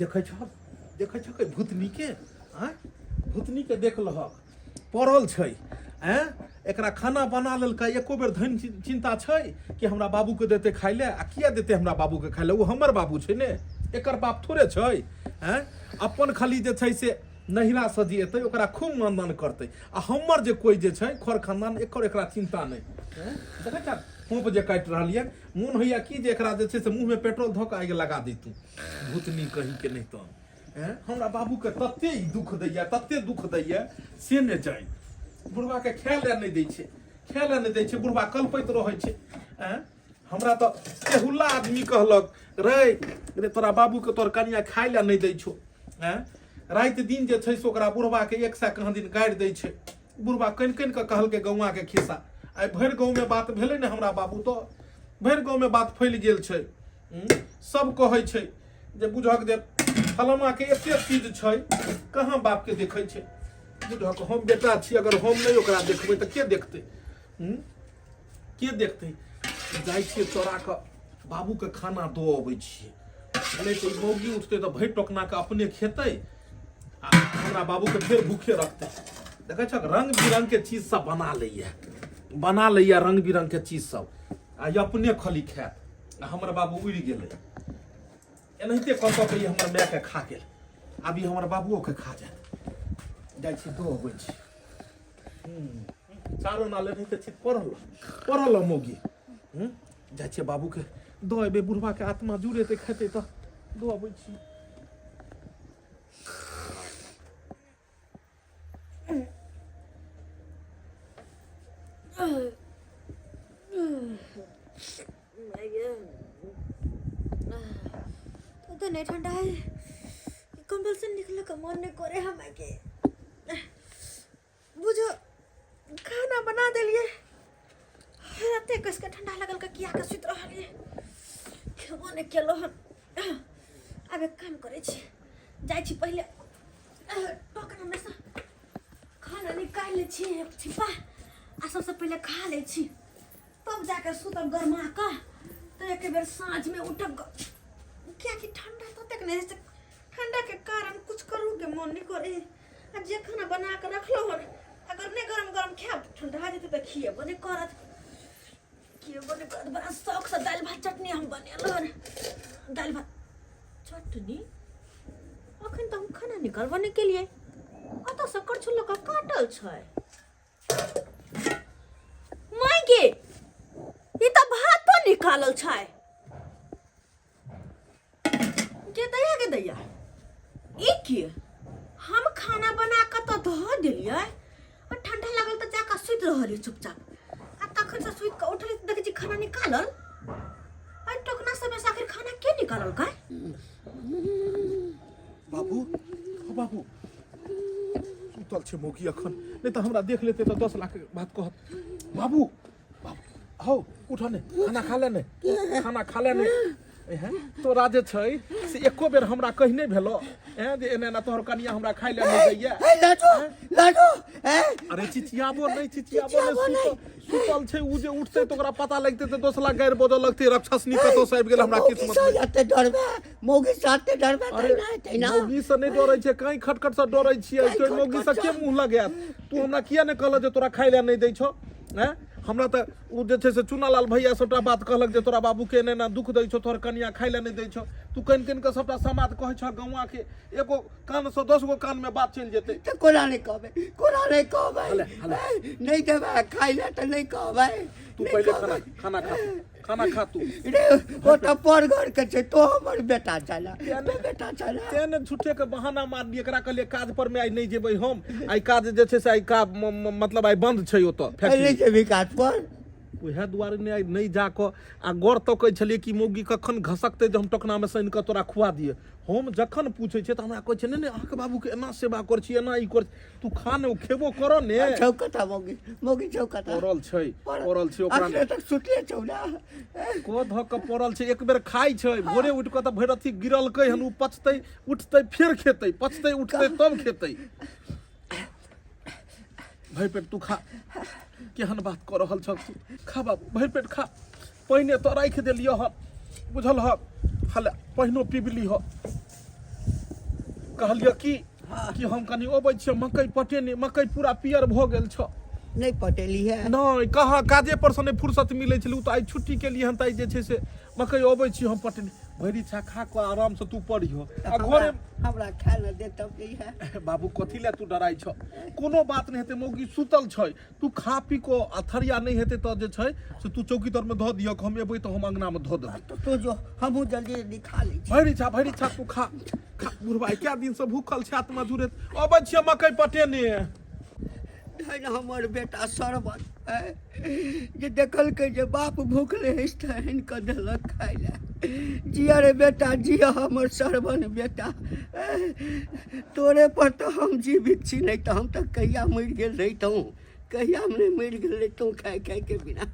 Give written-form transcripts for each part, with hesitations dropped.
देखै छह, देखै छह भूतनी के? आँय, भूतनी के देख लहक, पड़ल छै। आँय, एकरा खाना बना लेलकै, एको बेर धन चिंता छै कि हमरा बाबूके देतै खाइ लए? आ किया देतै हमरा बाबूके खाइ लए? ओ हमर बाबू छै ने, एकर बाप थोड़े छै। आँय, अपन खाली जे छै से नहिरासँ जे एतै ओकरा खूब मानदान करतै, आ हमर जे कोइ जे छै खर खानदान एकर एकरा चिंता नहि। आँय, देखै छह फोंप जे काटि रहल यऽ, मोन होइए कि जे एकरा जे छै से मुँहमे पेट्रोल धऽ कऽ आगि लगा दैतहुँ, भूतनी कहींके। नहि तऽ एँ, हमरा बाबूके तते ई दुख दैए, तते दुख दैए से नहि जानि। बुढ़बाके खाय लए नहि दै छै, खाय लए नहि दै छै, बुढ़बा कलपैत रहै छै। एँ, हमरा तऽ केहुला आदमी कहलक, रे रे, तोरा बाबूके तोर कनिया खाय लए नहि दै छौ। एँ, राति दिन जे छै से ओकरा बुढ़बाके एक सए कहाँ दिन गाड़ि दै छै। बुढ़बा कनि कनि कऽ कहलकै गौआके खिस्सा। आइ भरि गाँवमे बात भेलै ने, हमरा बाबू तऽ भरि गाँवमे बात फैल गेल छै। सब कहै छै जे बुझक जे फलामाके एते चीज छै, कहाँ बापके देखै छै? बुझक हम बेटा छी, अगर हम नहि ओकरा देखबै तऽ के देखतै? के देखतै? जाइ छियै चोरा कऽ बाबूके खाना दऽ अबै छियै, नहि तऽ ई मौगी उठतै तऽ भरि टोकनाके अपने खेतै आ हमरा बाबूके फेर भूखे रखतै। देखै छक, रंग बिरंगके चीज सब बना लैए, बना लैए रंग बिरंगके चीज सब, आ ई अपने खाली खायत आ हमर बाबू उड़ि गेलै। एनाहिते कऽ कऽ के ई हमर मायके खा गेल, आब ई हमर बाबुओके खा जायत। जाइ छी, दऽ अबै छी। चारो नाल एनाहिते छी पड़ल पड़ल मौगी। जाइ छियै बाबूके दऽ एबै, बुढ़बाके आत्मा जुड़ेतै खेतै तऽ। दऽ अबै छी। तो नहीं ठंडा है, कंबल से निकले का मन नहीं करे हम के। बुझो खाना बना देलिए, राते कस के ठंडा लगल के किया के सुति रहलिए, खेबो नहीं केलो हन। आब एक काम करे छी, जाइ छी पहिले टोकना में से खाना निकालि लै छी एक छिपा, आ सबसे पहिले खा लै छी, तब जाके सुतब गरमा कऽ, तऽ एक बेर साँझमे उठब। कियाकि ठंडा ततेक नहि छै, ठंडा के कारण कुछ करू के मन नहीं करे, आ जे खाना बना के रखलो हन अगर नहीं गरम गरम खायब तऽ ठंडा जेतै, तऽ खिएबो नहि करत, खिएबो नहि करत। बड़ा शौक से दालि भात चटनी हम बनेलहुँ हन। दालि भात चटनी अखन तऽ हम खाना निकालबो नहि केलियै, ओतऽसँ करछुल लऽ कऽ काटल छै। माय गे, ई तऽ भातो निकालल छै। गे दैया, गे दैया, ई की? हम खाना बना कऽ तऽ धऽ देलियै आ ठंडा लागल तऽ जाकऽ सुति रहलियै चुपचाप, आ तखन से सुति कऽ उठलियै तऽ देखै छी खाना निकालल। आ टोकना सब से आखिर खाना के निकालल काय? बाबू, ओ बाबू, सुतल छै मौगी अखन, नहि तऽ हमरा देख लेतै तऽ 10 लाख बात कहत। बाबू, बाबू हौ, उठ ने, खाना खा ले ने, खाना खा ले ने। एहन तोरा जे छै से एको बेर हमरा कहि नहि भेलो एँ जे एना एना तोहर कनिया हमरा खाइ लए नहि दैया? हे लाडो, लाडो, हे। अरे चिचियाबो नहि, चिचियाबो नहि, सुतल सुतल छै उ। जे उठतै तऽ ओकरा पता लगतै तऽ 10 लाख गारि बजऽ लगतै, राक्षसनी कतौ से आबि गेल हमरा मौगी किस्मत से मे। एते डरबे? मौगी से एते डरबे? अरे तैना तैना मौगी से नहि डरै छै, कहीं खटखट से डरै छियै। काँय तो मौगी से खटखट के से? मुंह लगायत? तू हमरा किया नहि कहल जे तोरा खाइ लए नहि दै छौ? हैं, हमरा तऽ ओ जे छै से चुनालाल भैया सबटा बात कहलक जे तोरा बाबूके एना एना दुख दै छौ तोहर कनिया, खाइ लए नहि दै छौ। तू कनि कनि कऽ सबटा समाद कहै छह गौआके, एगो कानसँ 10 गो कानमे बात चलि जेतै। तऽ कोना नहि कहबै, कोना नहि कहबै? हले, हले। ए, नहि देबै खाइ लए तऽ नहि कहबै? तू नहि पहिले खाना कहबै? खाना खा तू, खाना खा तू। रे, ओ तऽ पर घर के छै, तो हमर बेटा छला, तो बेटा छला। तें ने झूठे के बहाना मारलियै। एकरा कहलियै काज पर मे आइ नहि जेबै हम, आइ काज जे छै से आइ का मतलब आइ बंद छै ओतऽ नहि फैक्ट्री। जेबही काज पर? उएह दुआरे ने आइ नहि जा कऽ आ गौर तकै छलियै कि मौगी कखन घसकतै जे हम टोकनामे सानि कऽ तोरा खुआ दियै। हम जखन पूछै छियै तऽ हमरा कहै छै, नहि नहि, अहाँके बाबूके एना सेवा करै छी, एना ई करै छी। तू खा ने, ओ खेबो कर ने। छौ कथा मौगी? मौगी छौ कथा? पड़ल छै, पड़ल छै ओकरा। अखने तक सुतले छौ ना? को धऽ कऽ पड़ल छै। एक बेर खाइ छै भोरे उठि कऽ तऽ भरि अथी गिरलकै हन। ओ पचतै, उठतै, फेर खेतै, पचतै, उठतै, तब खेतै। भरि पेट तू खा। केहन बात कऽ रहल छह तू? खा बाबू, भरि पेट खा। पहिने तऽ राखि देलियह हन, बुझल ह? हले पहिनो पीब लीह। कहलियो की कि हम कनि अबै छियै मकई पटेने, मकई पूरा पियर भऽ गेल छ। नहि पटेली है? नहि, कहाँ, काजे पर से नहि फुर्सत मिलै छलै। ओ तऽ आइ छुट्टी केलियै हन, तऽ आइ जे छै से मकई अबै छी हम पटेने। भरि इच्छा खा कऽ आराम से तू पढ़ियो आ घरे। हमरा खाय लए दे तब जे है। बाबू, कथी लए तू डराइ छ? कोनो बात नहि हेतै, मौगी सुतल छै। तू खा पी कऽ आ थरिया नहि हेतै तऽ जे छै से तू चौकी तर मे धऽ दिहक, हम एबै तऽ हम अंगना मे धऽ देबै। तो तू जो, हमहूँ जल्दी जल्दी खा लै छी। भरि इच्छा, भरि इच्छा तू खा, खा। बुढ़बा कए दिन से भूखल छै, आत्मा जुड़ेत। अबै छियै मकई पटेने। धन हमर बेटा सरवन जे देखलकै जे बाप भूखले अछि तऽ आनि कऽ देलक खाय लए। जिया रे बेटा जिया, हमर सरवन बेटा, तोरे पर तऽ हम जीवित छी, नहि तऽ हम तऽ कहिया मरि गेल रहितहुँ, कहिया हम नहि मरि गेल रहितहुँ खाय खायके बिना।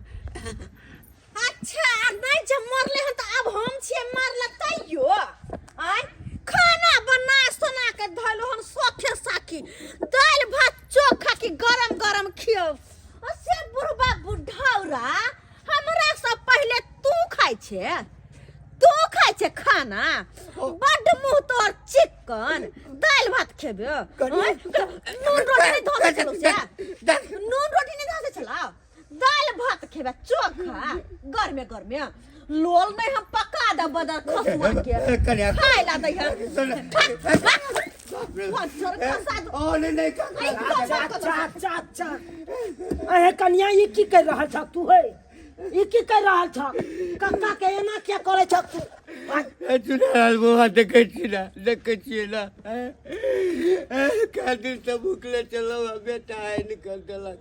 अच्छा, नहि जे मरले हन तऽ आब हम छियै मरल तैयो। आय खाना बना सोना के धैलो हन सोखे साखी, दालि भात चोखा की गरम गरम खियौ। आ से बुढ़बा बुढ़ौरा हमरा से पहिले तू खाइ छे, तू खाइ छे खाना। बड्ड मुँह तोहर चिक्कन, दालि भात खेबे? आँय? नून रोटी नहि धऽ छलौ से? नून रोटी नहि धऽ छलौ? दालि भात खेबे चोखा गरमे गरमे? लोल नहीं हम पका दे बदर खसुआ के। कन्या खाय ला दै है। सुन। खसा दो। ओ नहीं नहीं। अच्छा अच्छा अच्छा, अहे कन्या, ई की कर रहल छ तू? हे, ई की कर रहल छ? कक्का के एना किया करे छ तू? चुनार बौआ, देखै छी ने, देखै छियै ने, कए दिनसँ भूखले चलौ। बेटा आनि कऽ देलक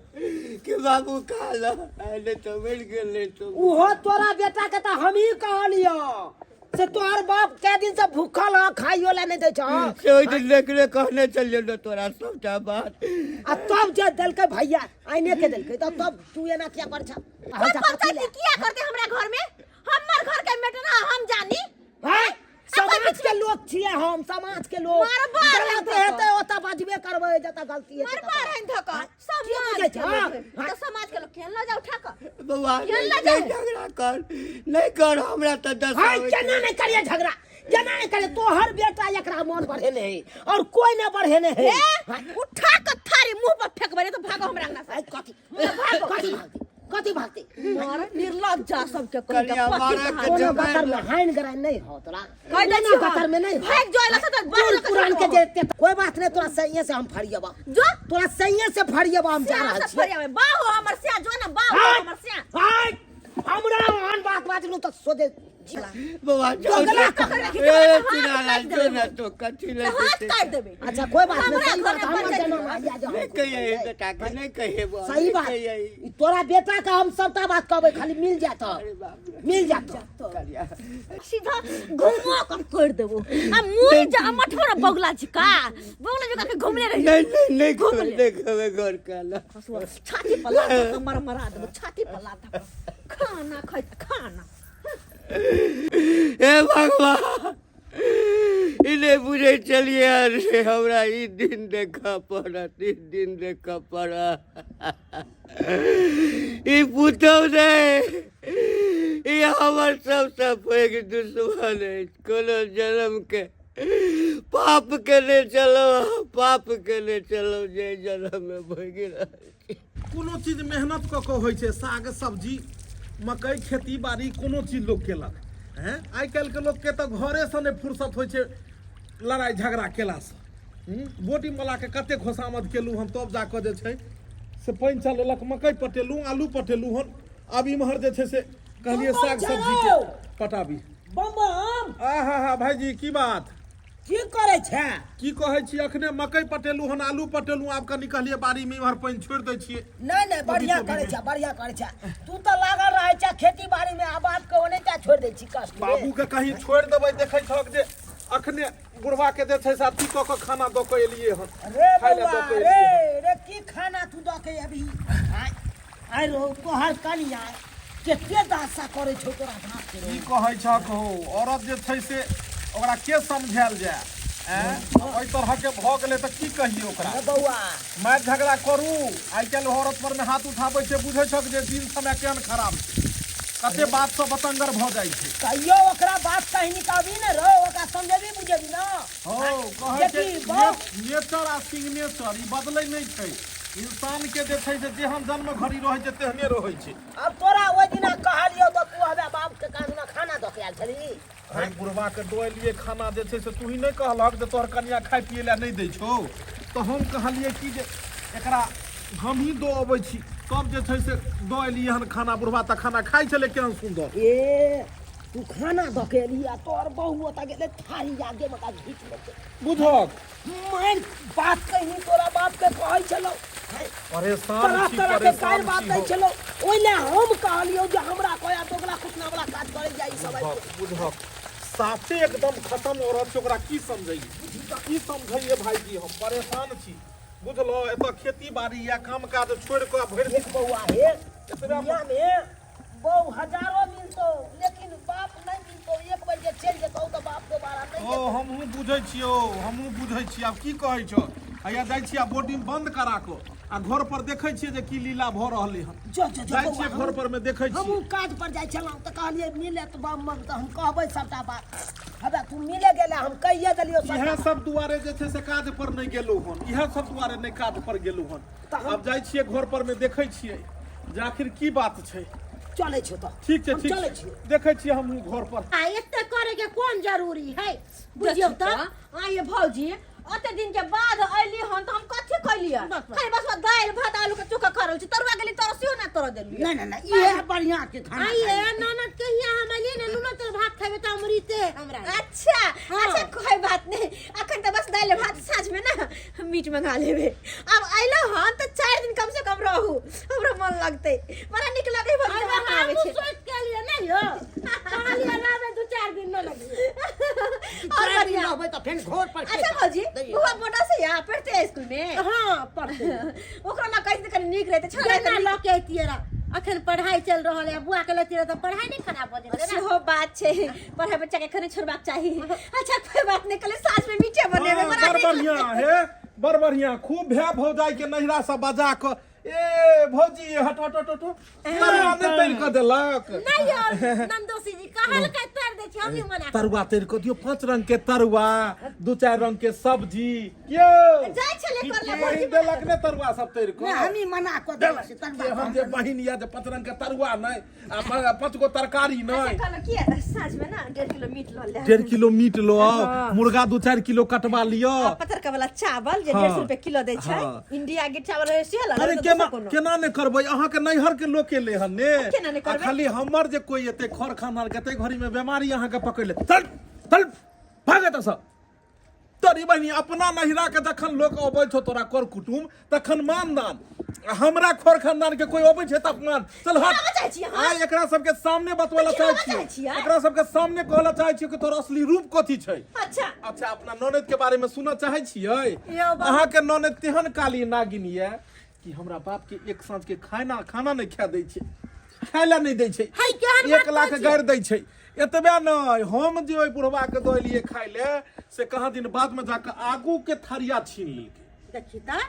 कि बाबू खा ल, नहि तऽ मरि गेल रहितौ। उहो तोरा बेटा के तऽ हमही कहलियो से तोहर बाप कै दिन से भूखल ह, खाइयो ला नहीं दै छ। से ओहि दिन देखले कहने छलियै ने तोरा सबटा बात। आ तब जे देलकै भैया आइने के देलकै, तऽ तब तू एना किया कर छ? कोई पंचायती किया करते हमरा घर में? हमर घर के मेटना हम जानी। हैं? समाज के लोग छियै हम, समाज के लोग। मारबा गलत रहन हेतै ओतऽ बजबे करबै, जतऽ गलती हेतै मरबा ततऽ। रहन धक की समाज बुझै के छ? लोग। हाँ। तऽ समाज के लोग केहन लऽ जा उठा कऽ बौआ, केहन नहि लऽ जाए? झगड़ा कर, नहि कर, हमरा तऽ दस हाय आबै छै। केना नहि करिए झगड़ा, केना नहि करिए? तोहर बेटा एकरा मन बढ़ेने है और कोई नहीं बढ़ेने है। ए, उठा कऽ थारी मुंह पर फेंकबै रे तऽ भागो हमरा अंगना से। हाय, कथी कथी भागते, कथी भागते? मार निर्लज्जा सबके कहि के कनिया पति मारऽ के कहाँ। कोनो जमाए गतर में हाइन गराइन नहीं हो तोरा। कहि दै कोनो छियौ। गतर में नहीं हो। भागि जो एला से तऽ बाहर बूढ़ लऽ कऽ पुरान के चलि जे ते- कोई बात नहीं, तोरा सही से हम फरियबा। जो। तोरा सही से फरियबा, हम जा सिया रहल से छियै। फरियाबै बाहो हमर सिया, जो ने बाहो हाय! हमर सिया। हाय! हमरा ओहन बात बाजलू तऽ सोझे बौआ जाउ। दोगला पकड़ के ए खिचबै तऽ हाथ चुनाला काटि जो देबै। ने तो कथी तऽ लए हाथ जेतै? काटि देबै। अच्छा, कोई बात नहीं। हमरा सही बात, घरमे हमर पंचायत जनम आइया जो हम नहि कहियै बेटा के, नहि कहियै बौआ, सही नहि बात। कहियै। ई तोरा बेटा के हम सबटा बात कहबै, खाली मिल जात। अरे बाप रे। मिल जात। करिया। सीधा घुमा कऽ कर देबो आ मुँह जा मठोरा बगला छिका, बगला जका के घुमले रही। नहीं नहीं नहीं। घूम ले। नहीं खेबै घर के ला। हसुआ छाती पर लाद धऽ कऽ मरमरा देबो, छाती पर लाद धऽ कऽ। खाना खाइ खाना। हे भगवान, ई नहि बुझै छलियै रे हमरा ई दिन देखऽ पड़त, ई दिन देखऽ पड़त। ई पुतहु नहि, ई हमर सबसँ पैघ दुश्मन अछि। कोनो जन्मके पाप केने छलहुँ, पाप केने छलहुँ जे जन्ममे भोगि रहल छी। कोनो चीज मेहनत कऽ कऽ होइ छै, साग सब्जी, मकइ, खेती बाड़ी, कोनो चीज लोक केलक। हैं, आइ काल्हिके लोकके तऽ घरेसँ नहि फुर्सत होइ छै लड़ाइ झगड़ा केलासँ। बोर्डिंगवलाके कतेक खोसामद केलहुँ हन, तब जा कऽ जे छै से पानि चलेलक। मकइ पटेलहुँ, आलू पटेलहुँ हन। आब इम्हर जे छै से कहलियै साग सब्जीके पटाबी। बम बम। आ हा हा, भाइजी, की बात? की करै छै? की कहै छी, अखने मकइ पटेलहुँ हन, आलू पटेलहुँ। आब कनि कहलियै बाड़ीमे इम्हर पानि छोड़ि दै छियै। नहि नहि, बढ़िया करै छै, बढ़िया करै छै। तू तऽ लागल रहै छै खेती बाड़ी में, आ बाप के ओनाहिते छोड़ि दै छी कष्ट। बाबू के कहीं छोड़ि देबै? देखै छहक जे अखने बुढ़वा के जे छै से अथी कऽ कऽ खाना दऽ कऽ एलियै हन। रे खाय लए बौआ दऽ कऽ रे एलियै। रे, की खाना तू दऽ के अभी? आय आय रो, तोहर कनिया कते दासा करै छौ तोरा बाप के रो? की कहै छहक हौ, औरत जे छै से ओकरा के समझायल जाय? आँय, एहि तरहके भऽ गेलै तऽ की कहियै ओकरा? रे बौआ, मारि झगड़ा करू, आइ काल्हि औरत पर मे हाथ उठाबै छै। बुझै छहक जे दिन समय केहन खराब छै। कते बात सब बतंगर भऽ जाइ छै। कहियो ओकरा बात कहीं निकालबी ने रो, ओकरा समझेबी बुझेबी ना। हौ, कहै छै देखी, बहु- नेचर आ सिग्नेचर ई बदलै नहि छै। इंसान के जे छै से जेहन जन्म घड़ी रहै छै तेहने रहै छै। अब तोरा ओहि दिना कहलियौ तऽ तू हवे बाप के कान में खाना दऽ के आयल छली। अरे बुढ़वा के दऽ एलियै खाना जे छै से तू ही नहि कहलक जे तोहर कनिया खाय पियै लए नहि दै छौ, तऽ हम कहलियै कि जे एकरा हमही दऽ अबै छी, तब जे छै से दऽ एलियै हन खाना। बुढ़वा तऽ खाना खाइ छलै केहन सुन्दर। ए तू खाना दऽ के एली आ तोहर बहु ओतऽ गेलै थारी आगे में घीच लेलकै। बुझक मारि बात कहीं तोरा बाप के कहै छलौ परेशान तरह छी, तरह के गारि परेशान बात छी दै हो। छलौ। ओहि लए हम कहलियौ जे हमरा कहया दोगला कुटना वाला काज करै जाइ ई सब। बुझक बुझक, साफे एकदम खत्म औरत छै। ओकरा की समझैए, की समझैए भाईजी, हम परेशान छी बुझलो। एतऽ खेती बाड़ी या काम काज छोड़ि कऽ भरि देख बौआ हे, दुनिया में बहु हजारों मिलतो लेकिन बाप नहीं मिलतो। एक बेर जे चलि जेतौ तऽ बाप दोबारा नहीं। ओ हमहूँ बुझै छियौ, हमहूँ बुझै छियै। आब की कहै छौ, हैया जाइ छियै आ बोर्डिंग बंद करा कऽ आ घर पर देखै छियै जे की लीला भऽ रहलै हन। जो जो जो जाइ बौआ, छियै घर पर मे देखै छियै। हमहूँ काज पर जाइ छलहुँ तऽ कहलियै मिले तऽ बाप मन तऽ हम कहबै सबटा बात। हबे तू मिले गेले, हम कहिए देलियौ सबटा। इएह सब दुआरे जे छै से काज पर नहि गेलहुँ हन, इएह सब दुआरे नहि काज पर गेलहुँ हन। तऽ हम- आब जाइ छियै घर पर मे देखै छियै जे आखिर की बात छै। चलै छियौ तऽ। ठीक छै। हम ठीक चलै छै। छियौ। देखै छियै हमहूँ घर पर। आ एते करे के कोन जरूरी है बुझियौ तऽ? आइए भौजी, ओते दिन के बाद अइली हन तऽ हम कथी कैलियै? बस, बस। खाली बस दालि भात आलू के चोखा खा रहल छी। तरुआ गेली तोरा सेहो ना तोरा देलियै। नहीं नहीं नहीं, ये बढ़िया के खाना आइए खाइ। ननद के हियाँ हम अलियै ने, नूनो तेल भात खेबै तऽ अमृते है हमरा। अच्छा। हाँ। अच्छा कोई बात नहीं, अखन तऽ बस दालि भात, साँझ में ना मीट मंगा लेबे। अब अइलो हन तऽ 4 दिन कम से कम रहू, हमरा मन लगतै। बड़ा नीक लगै भौजी अरे हमरा आबै हमहूँ छै। सोचि के एलियै नहि यौ, कहलियै रहबै 2-4 दिन ननद। और 4 दिन बढ़िया। रहबै तऽ फेर घर पर अच्छा भौजी, बौआ मोटा से या पढ़ते है स्कूल में? हाँ पढ़ते। ओकरा ना कहि कनि नीक रहते छल। केना लऽ के अइतियै रऽ, अखन पढ़ाई चल रहल है, बुआ के लैतियै रऽ तऽ पढ़ाई नहि खराब भऽ जेतै ने? सेहो बात छै, पढ़ाई बच्चा के एखन छोड़बाक चाही। अच्छा कोई बात नहीं, कल साँझ में मीठे बनेबै। हाँ, बड़ा बड़ नीक बढ़िया हे, बड़ बढ़िया। खूब भै भौजाई के नहिरा सब बजा कऽ ए भौजी हट हट हट हट, तरुआ नहि तरि कऽ देलक? नहीं यार नंदोसी जी कहलकै तर दै छी, हमही मना तरुआ तरि कऽ दियौ, 5 रंग के तरुआ, 2-4 रंग के सब्जी। यौ जाइ छलै करला बहिन देलक ने तरुआ सब तरि कऽ? नहीं, हमही मना कऽ देलक से तरुआ। हम जे बहिन या जे 5 रंग के तरुआ नहि आ 5 गो तरकारी अच्छा नहि। कहलहुँ कि साँझ में ना 1.5 किलो मीट लऽ लेब। 1.5 किलो मीट लो आउ, मुर्गा 2-4 किलो कटवा लिअ। आ पतरका वाला चावल जे 150 रुपए किलो दै छै। इंडिया गेट चावल रहै सेहो लऽ अरे लेब, केना दोसर कोनो। केना नहि करबै, अहाँके नैहर के लोक एलै हन ने। केना नहि आ करबै? खाली हमर जे कोई एते खर खानदान के एते घड़ी में बीमारी अहाँके पकड़ लेत। चल चल भाग एतऽ सँ। तोरी बहिनी, अपना नहिरा के जखन लोक अबै छौ तोरा कर कुटुम तखन मानदान, आ हमरा खर खानदान के कोई अबै छै तऽ अपमान। चल हट। चिढ़ाबऽ चाहै छी अहाँ? आइ एकरा सबके सामने बतबै लए चाहै चिढ़ाबऽ छियौ। चाहै छियै? एकरा सबके सामने कहऽ लए चाहै छियौ कि तोहर असली रूप कथी छै। अच्छा। अच्छा अपना ननद के बारे में सुनऽ चाहै छियै? यौ बाबू। अहाँके ननद तेहन काली नागिन यऽ कि हमरा बाप के एक साँझ के खाना खाना नहि खाए दै छै, खाय लए नहि दै छै। है, केहन 1 बात लाख कहै छी? गारि दै छै। एतबे नहि, हम जे ओहि बुढ़वा के दऽ एलियै खाय लए से कहाँ दिन बाद में जाकऽ आगू के थरिया छीन लेलकै। देखी तऽ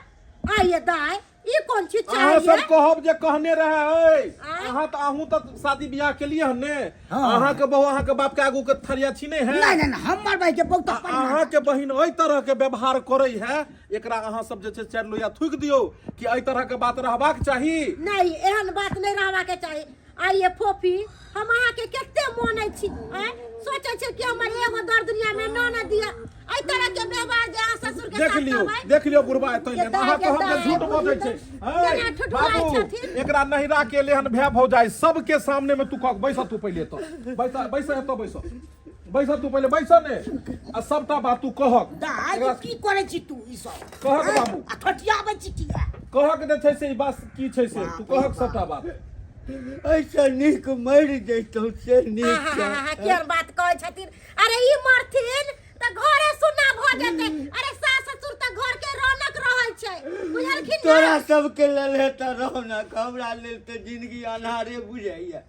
आइए दाइ, ई कोन चीज अहाँ चाहिए? सब कहब जे कहने रहे ऐ। आँय? अहाँ तऽ अहूँ तऽ शादी बियाह केलियै हन ने? हाँ। अहाँके बहु अहाँके बाप के आगू के थरिया छीने है? नहीं नहीं नहीं, हमर भाई के बहुत आ अहाँके बहिन एहि तरह के व्यवहार करै है, एकरा अहाँ सब जे छै 4 लोहिया थूकि दियौ कि एहि तरह के बात रहबाक चाही? नहीं, एहन बात नहीं रहबाक चाही। आइए फोफी, हम अहाँके कते मानै छी। आँय, सोचै छी कि हमर एगो दर दुनिया में ननद दिया, एहि तरह के व्यवहार जे अहाँ ससुर के देख साथ लियौ करबै। देख लियौ बुढ़बा एतै के ने अहाँ दाइ, कहब के जे झूठ दाइ, बजै छै। केना ऐ, ठुठुराइ बाबू छथिन? एकरा नहिरा के एलै हन भै भौजाइ सबके सामने में तू कह बैस तू पहिले तऽ बैस बैस एतऽ बैस बैस तू पहिले बैस ने आ सबटा बात तू कहक। दाइ एकरा- की करै छी तू ई सब? कहक बाबू। आ ठठियाबै छी किया? कहक जे छै से ई बात की छै से तू कहक सबटा बात। ऐसा नीक मरि जैतहुँ से नीक छै। आहा, केहन बात कहै छथिन। अरे ई मरथिन तऽ घरे सुन्ना भऽ जेतै। अरे सास ससुर तऽ घर के रौनक रहै छै, बुझलखिन ने? तोरा सबके लेल हेतऽ रौनक, हमरा लेल तऽ जिंदगी अन्हारे बुझाइया,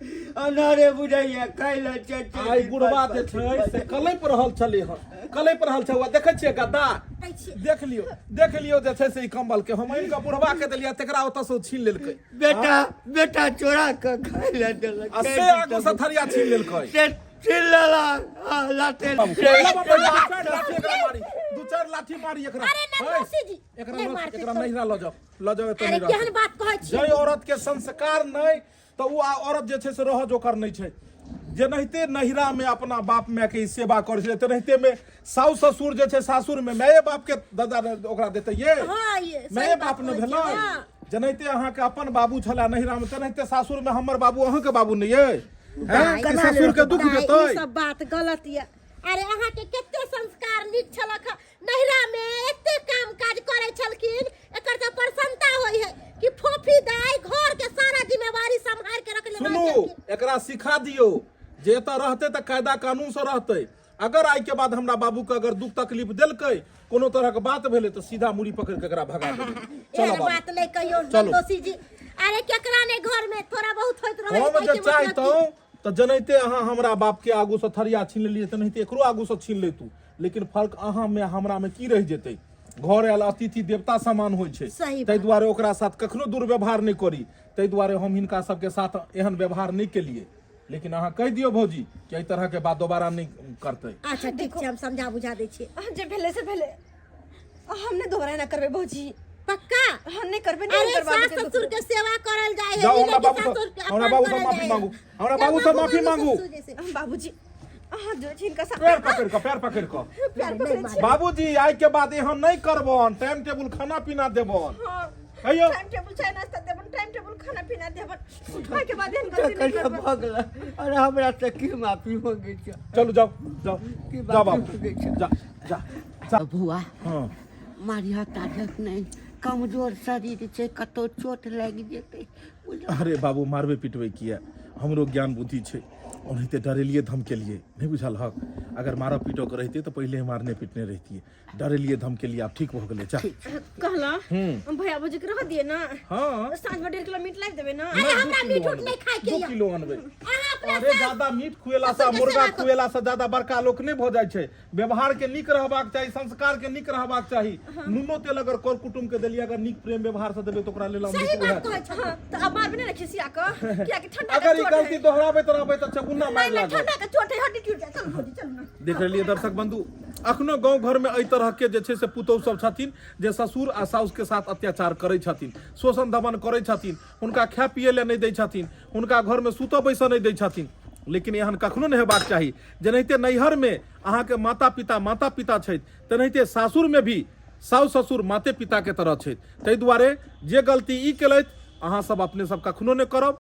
अन्हारे बुझाइया। काल्हि चारि चारि आइ दिन बुढ़वा पाँच जे पाँच छै दिन से कलपि रहल छलै हन, कलपि रहल छै। देखै छियै गद्दा कुटै छी। देख लियो, देख लियो जे छै से ई कंबल के हम आनि कऽ बुढ़वा के देलियै, तकरा ओतऽ से ओ छीन लेलकै। बेटा, बेटा चोरा कऽ खाय लए देलक। आ से आगू से थरिया छीन लेलकै। से छीन लेलक आ लाते। बाबू, बाबू, दू चारि लाठी एकरा मारी, दू चारि लाठी मारी एकरा। अरे नंदोसी जी, एकरा नहि लऽ- मारतै एकरा तो। नैहरा लऽ जाओ, लऽ जाओ एतऽ अरे नहि रहतै। केहन बात कहै छी? जै औरत के संस्कार नहि तऽ ओ आ औरत जे छै से रहऽ जोकर नहि छै। जेनाहिते नैहरा में अपना बाप माय के ई सेवा करै छलै, तेनाहिते में सासु ससुर जे छै सासुर में माये बाप के दादा ओकरा देतै ये। हाँ, ये सही माये बात बाप ने कहै छियै, भेलै। हाँ। जेनाहिते अहाँके अपन बाबू छलै नैहरा में, तेनाहिते सासुर में हमर बाबू अहाँके बाबू नहि ये। हैं? कि ससुर के दुख दाइ, ई देतै? सब बात गलत ये। अरे अहाँके कते संस्कार नीक छलक हँ। नैहरा में एते काम काज करै छलखिन, एकर तऽ प्रसन्नता होइ है कि फोफी दाई घर के सारा जिम्मेवारी सम्हार के रखले सुनू, रहै छलखिन। एकरा सिखा दियौ जे एतऽ रहतै तऽ कायदा कानून से रहतै। अगर आइ के बाद हमरा बाबू के अगर दुख तकलीफ देलकै, कोनो तरह के बात भेलै, तऽ सीधा मुड़ी पकड़ के एकरा भगा देबै। चलो एहन बाबू। बात नहि कहियौ चलू। दोषी जी। अरे केकरा ने घर में थोड़ा बहुत होइत रहै हम छै, जे ताहिके मतलब की? चाहितहुँ तऽ जेनाहिते अहाँ हमरा बाप के आगू से थरिया छीन लेलियै, तेनाहिते एकरो आगू से छीन लैतू, लेकिन फर्क अहाँ में हमरा में की रहि जेतै? घर आयल अतिथि देवता समान होइ छै। सही ताहि बात। दुआरे ओकरा साथ कखनो दुर्व्यवहार नहि करी, ताहि दुआरे हम हिनका सबके साथ एहन व्यवहार नहि केलियै। लेकिन अहाँ कहि दियौ भौजी कि एहि तरह के बात दोबारा नहि करतै। अच्छा ठीक छै, हम समझा बुझा दै छियै। जे भेलै से भेलै, हम नहि दोबारा एना करबै भौजी। पक्का? हम नहि करबै, नहि अरे करबै। सास ससुर के सेवा करल जाय है। जाओ, ई हमरा नहि कि बाबू से- सासुर के हमरा अपमान बाबू से करल माफी जाय है। मांगू। हमरा जाओ, बाबू से माफी मांगू। ससुर जैसे। बाबूजी, अहाँ जो छी हिनका साथ। पैर पकड़ कऽ, पैर पकड़ कऽ। पैर पकड़ै छी। बाबूजी, आइ के बाद एहन नहि करबन, टाइम टेबुल खाना पीना देबन। हाँ। कहियौ। टाइम टेबुल चाय नाश्ता देबन, टाइम टेबुल खाना पीना देबन। ओहिके बाद एहन गलती नहि कनिया करबन। भऽ गेल। अरे हमरा से की माफी मांगै छै? चलू, जाओ जाओ। की जाओ माफी बाबू, मांगै छै? जा जा जा। बुआ। हाँ। मारिया ताजक नहि, कमजोर शरीर छै, कतौ चोट लागि जेतै बुझल। अरे बाबू, मारबै पिटबै किया? हमरो ज्ञान बुद्धि छै। ओनाहिते डरेलिए धमकेलिए, नहि बुझल हक? अगर मारऽ पीटऽ के रहितै तऽ पहिले मारने पिटने रहितियै। डरेलिए धमकेलिए, आब ठीक भऽ गेलै, जा। कहला हम भैया भौजी के रह दिए ना? हाँ। साँझ में 1.5 किलो मीट लाबि देबै ना? अरे हमरा दू मीट किलो उट नहि अनबै। खाय के दू यऽ। किलो अनबै। अहाँ अपना अरे सास- ज्यादा मीट खुएला से ससुर के मुर्गा सेवा करू। खुएला से ज्यादा बड़का लोक नहि भऽ जाइ छै। व्यवहार के नीक रहबाक चाही, संस्कार के नीक रहबाक चाही। नूनो तेल अगर कर कुटुम्ब के देलियै, अगर नीक प्रेम व्यवहार से देबै तऽ ओकरा लेल सही अमृत बात उएह। कहै छथिन। हाँ, तऽ आब मारबै नहि ने खिसिया कऽ, कियाकि ठंडा अगर के ई चोट गलती है। दोहराबैत रहबै तऽ चगुन्ना मारि नहीं नहीं लागत। ठंडा के चोट है, हड्डी टूट जाए। चल भौजी, चल ना। देख लेलियै दर्शक बंधु, अखनो गाँव घरमे एहि तरहके जे छै से पुतोहु सब छथिन जे ससुर आ साउसके साथ अत्याचार करै छथिन, शोषण दमन करै छथिन, हुनका खाय पियै लए नहि दै छथिन, हुनका घरमे सुतऽ बैसऽ नहि दै छथिन। लेकिन एहन कखनो नहि हेबाक चाही। जेनाहिते नैहरमे अहाँके माता पिता माता पिता छथि, तेनाहिते सासुरमे भी साउस ससुर माते पिताके तरह छथि। ताहि दुआरे जे गलती ई केलथि, अहाँ सब अपने सब कखनो नहि करब।